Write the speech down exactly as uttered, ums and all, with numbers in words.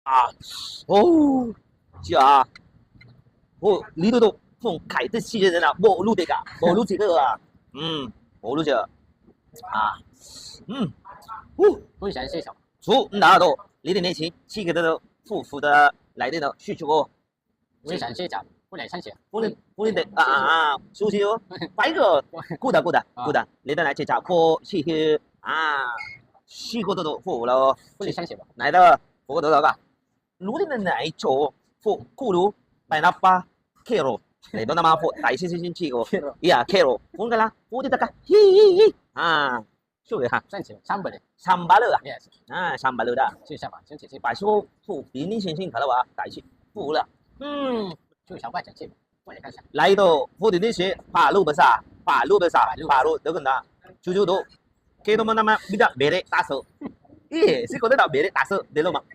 啊，哦，呀，哦，你都都放开的时间呢，我路这个，我路这个啊，嗯，我路这，啊，嗯，哦，分享一些小，除那都，你的面前，七个都都，富富的来的呢，去去哦。我也想谢讲，不能想写，不能，不能的，啊，啊，啊，苏西哦，白个，good，good，good，你的来去找，不，去去，啊，去过都都，不了，不能想写吧？来的，不过都都吧。 Nuri na naico, fo kulu, painappa kero. Le'ba' namafo, tai sisi sinciko. Kero. Iya, kero. Fungkala, fo ditaka, hi, hi, hi. Ah, sudah. Sambal. Sambal lah. Yes. Ah, sambal dah. Siapa? Siapa? Pasu, fo, ini sing sing kalau ah, tai si, pula. Hmm. Lai to, fo ini si, palu besar, palu besar, palu. Palu, tu kena. Cucu tu. Kaya to mana bida bere taso. Iya, si kau tak bere taso, delo mak.